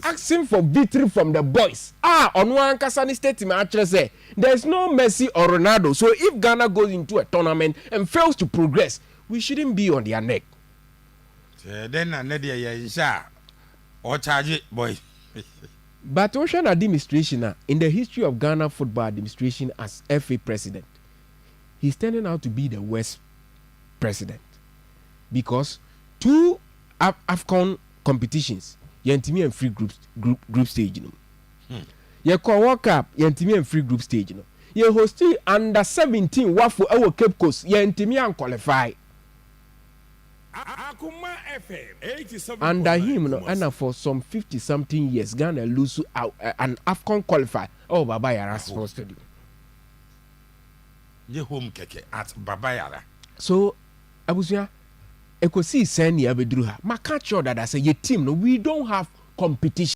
Asking for victory from the boys a ɔno ankasa ne statement akyerɛ sɛ there is no Messi or Ronaldo, so if Ghana goes into a tournament and fails to progress, we shouldn't be on their neck. Sɛ dɛn na ne deɛ yɛ nhyɛ a ɔkyagye boy. But wohwɛ no administration a, in the history of Ghana football administration, as FA president, he's turning out to be the worst president because two AFCON competitions, yɛntumi amfiri group stage no mu. Yɛkɔ World Cup, yɛntumi amfiri group stage no. Yɛ host under 17 WAFU ɛwɔ Cape Coast, yɛntumi anqualify. Akuma FM 87. Under him no, ɛna for some 50 something years Ghana lose out, an AFCON qualify ɛwɔ Baba Yara Sports Stadium. Nye home kɛkɛ, at Baba Yara. So abusua, ekosii sɛn nea abɛduru ha? Maka kyerɛ dada sɛ yɛ team no, we don't have competition.